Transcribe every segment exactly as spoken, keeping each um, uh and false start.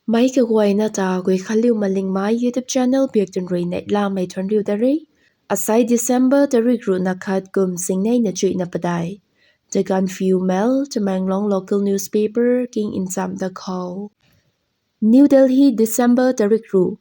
Meic kaguayna ta Guikhanliu Malingmei YouTube channel biak tun rui neihlamei thuanriu da re. Asai December tarik ruhna khat kum singneina chuihna padeih. The Gaanphiu Mail, Tamenglong local newspaper king nchamh da khou. New Delhi, December tarik ruh.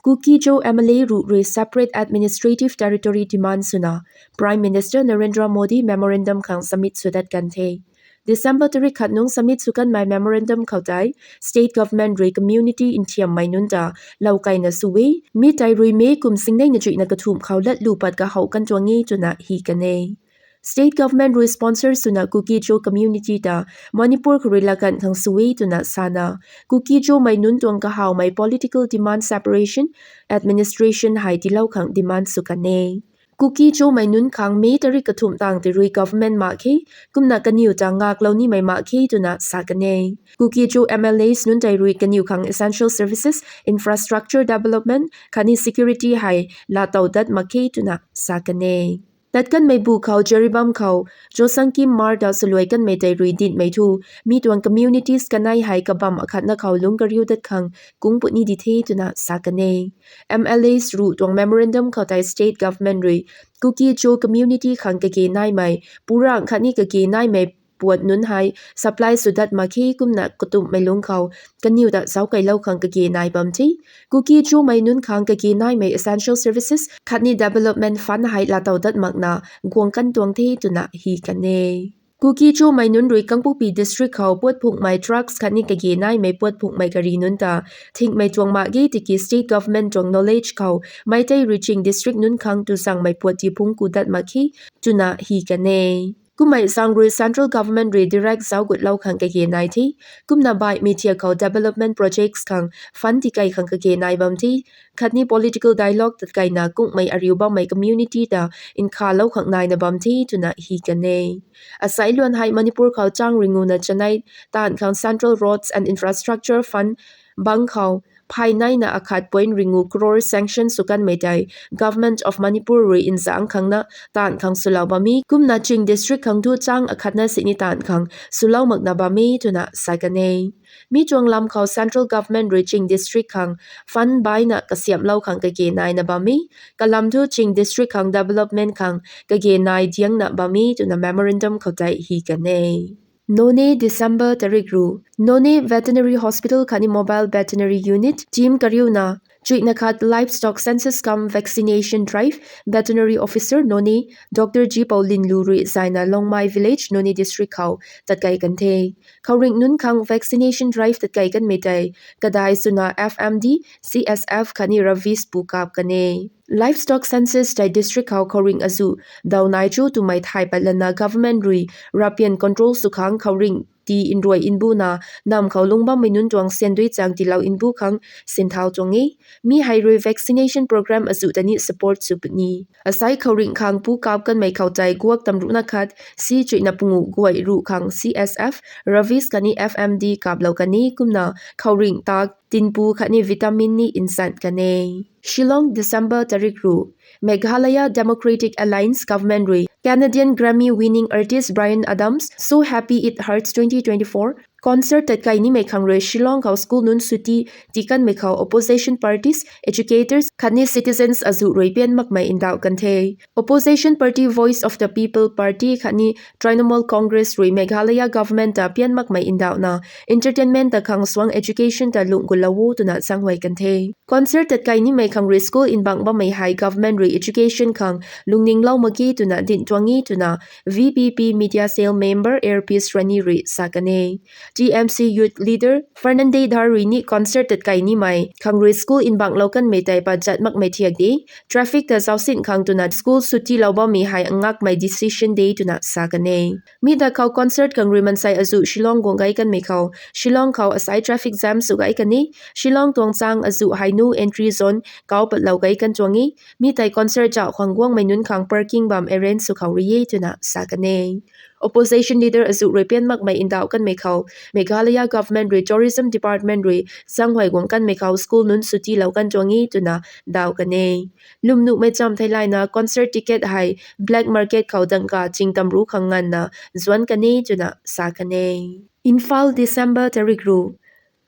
Kuki-Zo M L A ruh rui separate administrative territory demand swna Prime Minister Narendra Modi memorandum khang submit sw dat kan the. December tarik khat nungc submit sw kanmei memorandum khou tei state government rui community nthiammei nunc ta lou kaina sw e, mi tei rui May kum singneina chuihna kathumh khou latlu pat kahouh kan tuang e twna hi kan e. State government rui sponsor swna Kuki-Zo community ta Manipur khou rui lakan khang sw e twna sana, Kuki-Zomei nunc tuang kahawmei political demand separation administration hei tiilou khang demand sw kan e. Kuki-Zomei nunc khang May tarik kathumh tang tei rui government mak khe, kumna kaniw ta ngaklou nimei mak khe twna sa kan e. Kuki-Zo M L As nunc tei rui kaniw khang essential services, infrastructure development khatni security hei laatow dat mak khe twna sa kan e. Tat kanmei bu khou Jiribam khou Josangkim Mar ta saluai kanmei tei rui dinhmei thu, mi tuang communities kanei hei kabamv akhatna khou lungc kariu dat khang kung puni di the twna sa kan e. M L As ruh tuang memorandum khou tei state government rui Kuki-Zo community khang kage naimei purang khatni kage naimei puat nunc hei supply sw dat mak khe, kumna katumhmei lungc khou kaniw ta zauckeilou khang kage nai bam the. Kuki-Zomei nunc khang kage naimei essential services khatni development fund hei laatow dat makna guang kan tuang the twna hi kan e. Kuki-Zomei nunc rui Kangpokpi district khou puat phunghmei trucks khatni kage naimei puat phunghmei gari nunc ta thingmei tuang mak ge tiki state government tuang knowledge khou Meitei rui Ching district nunc khang tuzangmei puat ti phungc ku dat mak khe twna hi kan e. Kummei zaeng rui central government rui direct zauc gutlou khang kage nai the. Kumna baihmei thiak khou development projects khang fund tikei khang kage nai bam the. Khatni political dialogue tatkeina kunghmei ariu bammei community ta nkhavlou khang naina bam the twna hi kan e. Asai luan hei Manipur khou chang ringuna chanei taanv khang Central Roads and Infrastructure Fund bang khou phay naina akhat point ringu crore sanction sw kanmei tei Government of Manipur rui nzangc khangna taanv khang swlou bam e, kumna Ching district khang thu chang akhatna sini taanv khang swlou makna bam e twna sa kan e. Mi tuang lam khou central government rui Ching district khang fund baina kasiamhlou khang kage naina bam e, kalam thu Ching district khang development khang kage nai diangna bam e twna memorandum khou tei hi kan e. Noney, December tarik ruh. Noney Veterinary Hospital khatni Mobile Veterinary Unit team kariuna chuihna khat livestock census cum vaccination drive, Veterinary Officer Noney Dr G Poulinlu rui zayna Longmai Village, Noney District khou tatkei kan the. Khouringh nunc khang vaccination drive tatkei kanmei tei kadai swna F M D, C S F khatni Ravis pu kap kan e. Livestock census tei district khou khouringh azuh daw nai cho twmei thay patlana government rui rapian control sw khang khouringh ti nruai nbuna nam khou lungc bammei nunc tuang sandui chang tiilou nbu khang sinthau tuang e. Mi hei rui vaccination program azuh ta ni support sw puni. Asai khouringh khang pu kap kanmei khou tei guak tamruhna khat si chuihna pungu guay ruh khang C S F, Ravis khatni F M D kaplou kan e, kumna khouringh tak tinpu khatni vitamin ni nsan kan e. Shillong, December tarik ruh. Meghalaya Democratic Alliance government rui Canadian Grammy winning artist Bryan Adams' So Happy It Hurts twenty twenty-four concert tatkei nimei khang rui Shillong khou school nunc suti tii kanmei khou opposition parties, educators khatni citizens azuh rui pian makmei ndauh kan the. Opposition party Voice of the People Party khatni Trinamool Congress rui Meghalaya government ta pian makmei ndauhna entertainment ta khang suang education ta lungh gulou o twna zaenghuay kan the. Concert tatkei nimei khang rui school nbangc bammei hei government rui education khang lungninglou mak ge twna dinc tuang e twna V P P media cell member Airpeace Rani rui sa kan e. T M C youth leader Fernande Dhar rui ni concert tatkei nimei khang rui school nbangclou kanmei tei pazat makmei thiak de, traffic ta zaucsin khang twna school sutilou bammei hei ngakmei decision de twna sa kan e. Mi da khou concert khang rui mansei azuh Shillong guang gei kanmei khou Shillong khou asai traffic jam sw gei kan e. Shillong tuang chang azuh hei no entry zone kau patlou gei kan tuang e. Mi tei concert zauh khang guangmei nunc khang parking bam arrange sw khou rui e twna sa kan e. Opposition leader azuh rui pian makmei ndauh kanmei khou Meghalaya government rui tourism department rui zaenghuay guang kanmei khou school nunc sutilou kan tuang e twna dauh kan e. Lwmnuhmei cham theilayna concert ticket hei black market khou dangka chingtam ruc khang nganvna zuanc kan e twna sa kan e. Imphal, December tarik ruh.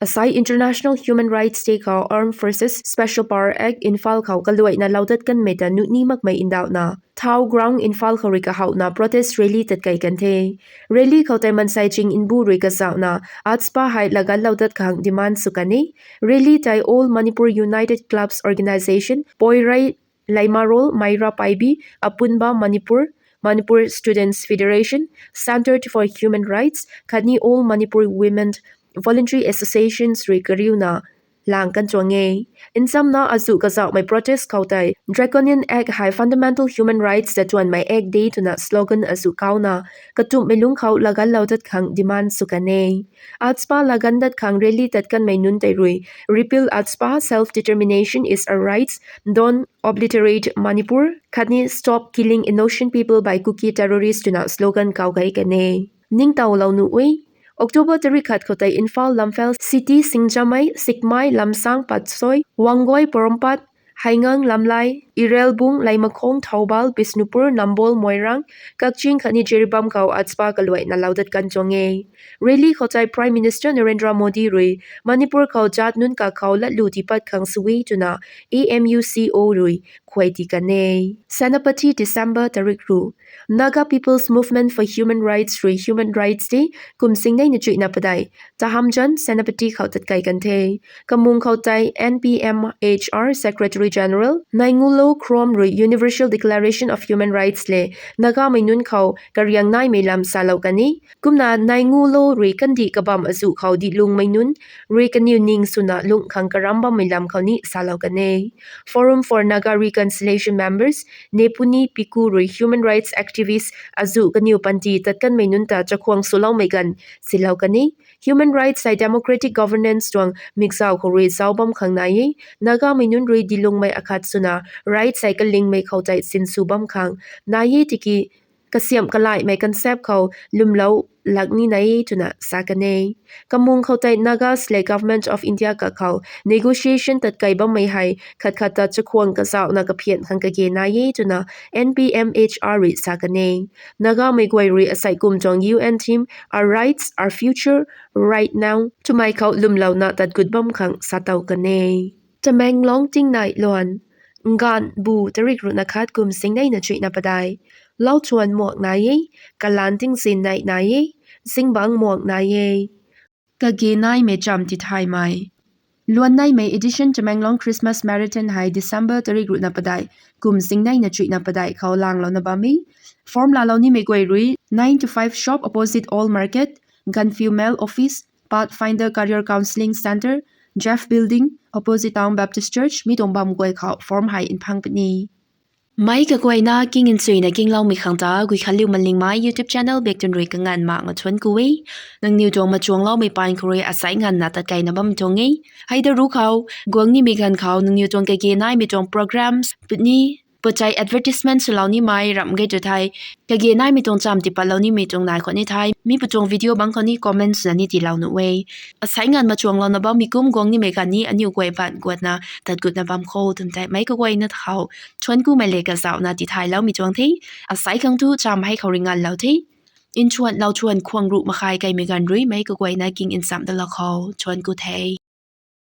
Asai International Human Rights Day khou Armed Forces Special Power Act Imphal khou kaluaina loudat kanmei ta nuh ni makmei ndauhna Thao Ground Imphal khou rui kahouhna protest rally tatkei kan the. Rally khou tei mansei ching mbu rui kazauhna AFSPA hei lagan loudat khang demand sw kan e. Rally tei All Manipur United Clubs Organisation, Poirei Leimarol, Meira Paibi, Apunba Manipur, Manipur Students Federation, Centre for Human Rights khatni All Manipur Women Voluntary Associations rui kariuna lang kan tuang e. Nchamna azuh kazauhmei protest khou tei Draconian Act hei Fundamental Human Rights ta tuanmei Act de twna slogan azuh kauna katumhmei lungc khou lagan loudat khang demand sw kan e. AFSPA lagan dat khang rally tat kanmei nunc tei rui Repeal AFSPA, Self Determination is a Right, Don't Obliterate Manipur khatni Stop Killing Innocent People by Kuki Terrorists twna slogan kau gei kan e. Ningtowlou nuh e. October tarik khat khou tei Imphal, Lamphel, City, Singjamei, Sekmai, Lamsang, Patsoi, Wangoi, Porompat, Heingang, Lamlai, Irelbung, Leimakhong, Thoubal, Bishnupur, Nambol, Moirang, Kakching khatni Jiribam khou AFSPA kaluaina loudat kan tuang e. Rally khou tei Prime Minister Narendra Modi rui Manipur khou jat nunc kakhou latlu tiipat khang sw e twna AMUCO rui khuay ti kan e. Senapati, December tarik ruh. Naga People's Movement for Human Rights rui Human Rights Day kum singneina chuihna padeih Tahamjan, Senapati khou tatkei kan the. Kamung khou tei N P M H R Secretary General Naingulo Khrom rui Universal Declaration of Human Rights le Nagamei nunc khou kariang naimei lam salou kan e. Kumna Naingulo rui kandih kabam azuh khou dihlungmei nunc rui kaniw ning swna lungh khang karam bammei lam khou ni salou kan e. Forum for Naga Reconciliation members Nepuni Piku rui human rights activist azuh kaniw panty tat kanmei nunc ta chakhwang swloumei ganv silou kan e. Human rights hei democratic governance tuang mikzau khou rui zauc bam khang nai e. Nagamei nunc rui dihlungmei akhat swna rights hei kalingmei khou tei sinsw bam khang nai e tiki kasiamh kalaihmei concept khou lwmlou lak ni nai e twna sa kan e. Kamung khou tei Nagas le Government of India kakhou negotiation tatkei bammei hei khat khat ta chakhwang kazauhna kaphian khang kage nai e twna N P M H R rui sa kan e. Nagamei guay rui asei kum tuang U N theme Our Rights, Our Future, Right Now twmei khou lwmlouna tat gut bam khang sa tow kan e. Tamenglong tingnai luan. Nganv bu tarik ruhna khat kum singneina chuihna padeih. Lauchuan muak nai e, kalan tingzin nei nai e, zingbangc muak nai e. Kage naimei cham tithaymei. Luan neimei edition Tamenglong Christmas Marathon hei December tarik ruhna padeih kum singneina chuihna padeih khou langlouna bam e. Form laalou nimei guay rui nine to five shop opposite Old Market, Gaanphiu Male Office, Pathfinder Career Counselling Centre, Jeff Building, opposite Town Baptist Church, mi tuang bam guay khou form hei nphang puni. Meic kaguayna king nchuina kingloumei khang ta Guikhanliu Malingmei YouTube channel bak tun rui kanganv mak nga thuanc ku e. Nangniw tuang machuangloumei paan khou rui asei nganvna tatkeina bam tuang e. Hei da ru khou, guang nimei ganv khou nangniw tuang kage naimei tuang programs puni, puchai advertisement swlou nimei ramh ge tu thei, kage naimei tuang cham tipatlou nimei tuang nai khou ni thei, mi pu tuang video bangc khou ni comment swna ni tiilou nuh e. Asei nganv machuanglouna bammei kum guang nimei ganv ni aniu guay baanc guatna tat gutna bam kho twmei tei meic kaguayna khou thuanc kumei le kazauhna tithayloumei tuang the. Asei khang tu cham hei khou rui nganvlou the. Nchuan lauchuan khwang ruh makhai kaimei ganv rui meic kaguayna king nchamh dalou khou thuanc ku the.